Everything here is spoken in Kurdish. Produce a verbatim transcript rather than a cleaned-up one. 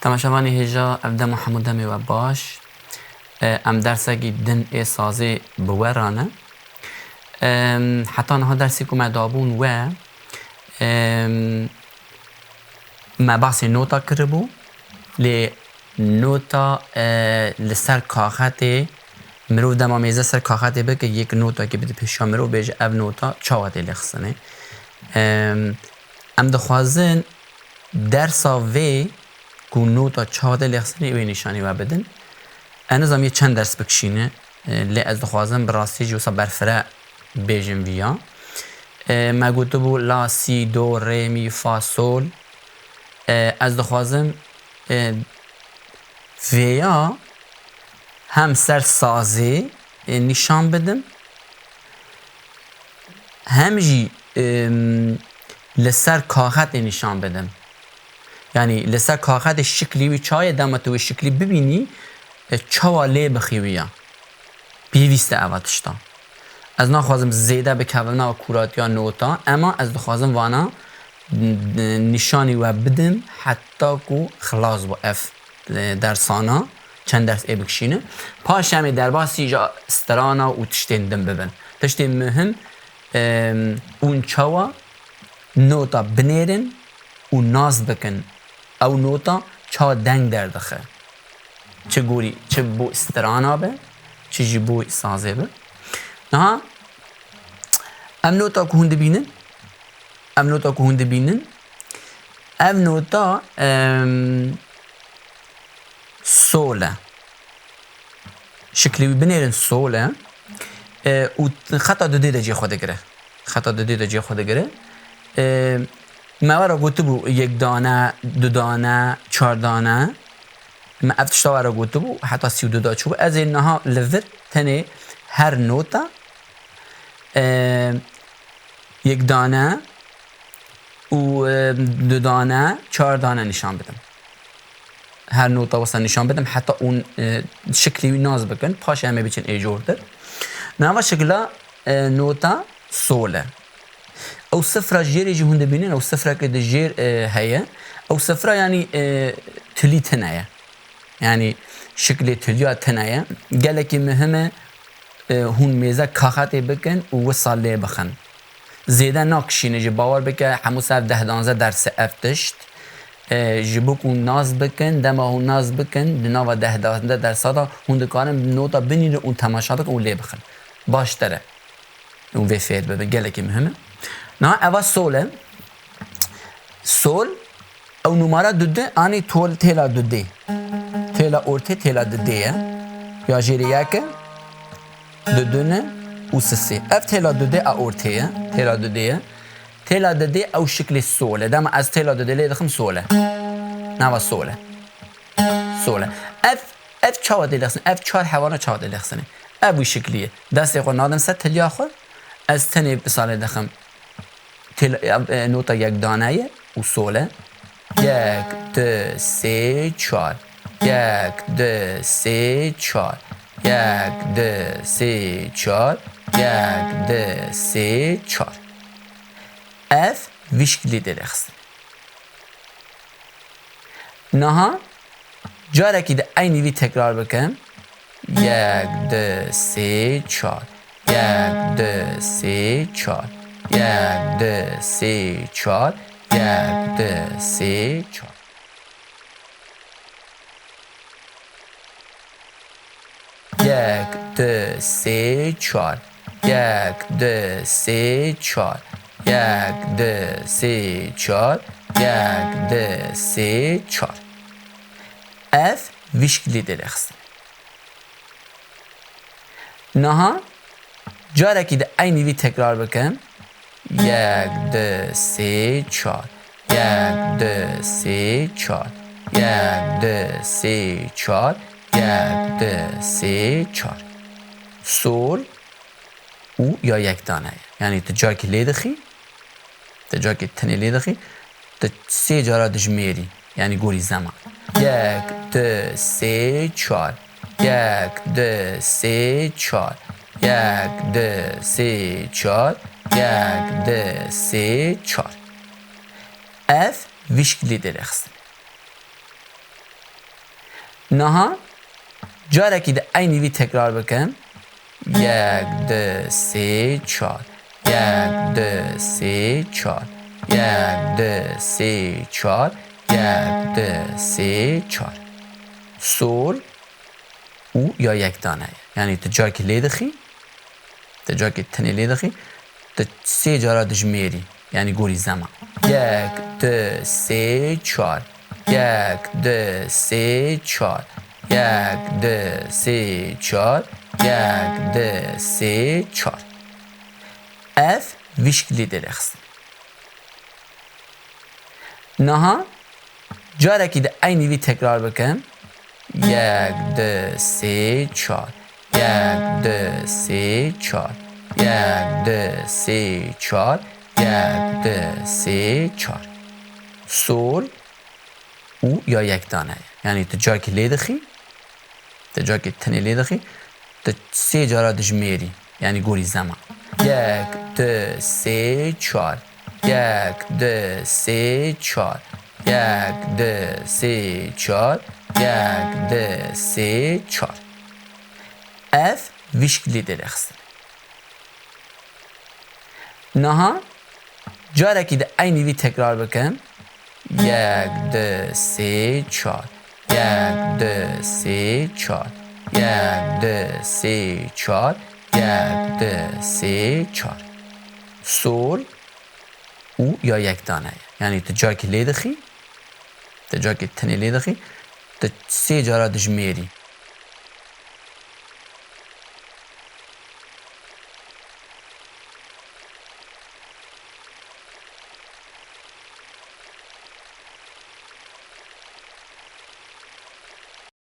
Temaşevanê hêja, ev dema hemû demê we baş. E, em dersekî din ê sazê bi we re ne. Em, heta niha dersê ku me dabûn we, em, me basê nota kiribû, lê nota, e, li ser kaxetê, mirov dema mêze ser kaxetê bike, yek notakê bide pêşiya mirov, bêje ev nota çawa tê lêxistinê. Em, em dixwazin dersa vê ku nota çawa tê lêxistinê wê nîşanî we bidin. Ez nizam yê çend ders bikişîne, e, lê ez dixwazim bi rastî jî wisa berfire bêjim viya. E, me gotibû la, si, do, rê, mî, fa, sol. E, ez dixwazim, e, vêya hem ser sazê, e, nîşan bidim, hem jî, em, li ser kaxetê nîşan bidim. Yanî li ser kaxetê şiklî wî çawa ye, dema tu wê şiklî bibînî, e, çawa lê bixî wî ya. Pêwîst e eva tişta. Ez naxwazim zêde bikevim nava kûratiya nota, ema ez dixwazim vana n-, n-, nîşanî we bidim heta ku xilas bû ev, e, dersana, çend ders ê bikişîne. Paşê em ê derbasî ji strana û tiştên din bibin. Tiştên muhim, em, hûn çawa nota binêrin û nas bikin, ew nota çawa deng derdixe. Çi gorî, çi bo strana be, çi jî bo sazê be. Niha em nota ku hûn dibînin, em nota ku hûn dibînin, ev nota, em, sol e. Şiklê wî binêrin sol e. E, û xeta dudê de cê xwe digire. Xeta dudê de cê xwe digire. E, me we re gotibû yek dane, du dane, çar dane. Me ev tişta we re gotibû, heta sî û du da çûbû. Ez ê niha li vir tenê her nota, e, yek dane û, e, du dane, çar dane nîşan bidim. Her nota wisa nîşan bidim, heta hûn, e, şiklî wî nas bikin, paşê em ê biçin ê jortir. Nava şikla, e, nota sol e. Ew sifra jêrê jî hûn dibînin, ew sifreke di jêr, e, heye. Ew sifra, yanî, e, tilî tine ye. Yanî şiklê tiliya tine ye. Gelekî muhim e, e, hûn mêze kaxetê bikin û wisa lê bixin. Zêde nakişîne jî, bawer bike, hemû ser deh danze derse ev tişt. E, ji bo ku nas bikin, dema hûn nas bikin, di nava deh danze dersa de hûn dikarin nota binînin û temaşa bikin û lê bixin. Baştir e. Û vê fêr bibe, gelekî muhim e. Niha eva sol e. Sol, ew numara dudu, anî tol têla dudê. Têla ortê, têla dudê ye. Ya jêrê yek e, dudu ne û sisê. Ev têla dudê a ortê ye, têla dudê ye. Têla dudê ew şiklê sol e. Dema ez têla dudê lê dixim sol e. Nava sol e. Sol e. Ev, ev çawa tê lexsin? Ev çar hewana çawa tê lexsinê? Ev wî şiklî ye. Destê xwe nadim ser tiliya xwe. Ez tenê bi salê dixim. Têl-, e, nota yek dane ye û sol e. Yek, du, sê, çar. Yek, du, sê, çar. Yek, du, sê, çar. Yek, du, sê, çar. Ev vî şiklî tê lexsin. Niha carekî di eynî vî tekrar bikim. Yek, du, sê, çar. Yek, du, sê, çar. Yek, du, sê, çar. Yek, du, sê, çar. Yek, du, sê, çar. Yek, du, sê, çar. Yek, du, sê, çar. Yek, du, sê, çar. Ev vî şiklî tê lexistin. Niha carekî di eynî vî tekrar bikim. Yek, du, sê, çar. Yek, du, sê, çar. Yek, du, sê, çar. Yek, du, sê, çar. Sol û ya yek dane ye. Yanî tu carekî lê dixî, tu carekî tenê lê dixî, tu sê cara dijmêrî. Yanî gorî zeman. Yek, du, sê, çar. Yek, du, sê, çar. Yek, du, sê, çar. Yek, du, sê, çar. Ev vî şiklî tê lêxistin. Niha carekî di eynî vî tekrar bikin. Yek, du, sê, çar. Yek, du, sê, çar. Yek, du, sê, çar. Yek, du, sê, çar. Sol û ya yekdane ye. Yanî tu carekî lê dixî, tu carekî tenê lê dixî, tu sê cara dijmêrî. Yanî gorî zeman. Yek, du, sê, çar. Yek, du, sê, çar. Yek, du, sê, çar. Yek, du, sê, çar. Ev vî şikilî tê lêxistin. Niha carekî di eynî vî tekrar bikin. Yek, du, sê, çar. Yek, du, sê, çar. Yek, du, sê, çar. Yek, du, sê, çar. Sol û ya yekdane ye. Yanî tu carekî lê dixî, tu carekî tenê lê dixî, tu sê cara dijmêrî. Yanî gorî zeman. Yek, du, sê, çar. Yek, du, sê, çar. Yek, du, sê, çar. Yek, du, sê, çar. Ev vî şikilî tê lêxistin. Niha carekî di eynî vî tekrar bikin. Yek, du, sê, çar. Yek, du, sê, çar. Yek, du, sê, çar. Yek, du, sê, çar. Sol û ya yekdane ye. Yanî tu carekî lê dixî, tu carekî tenê lê dixî, tu sê cara dijmêrî.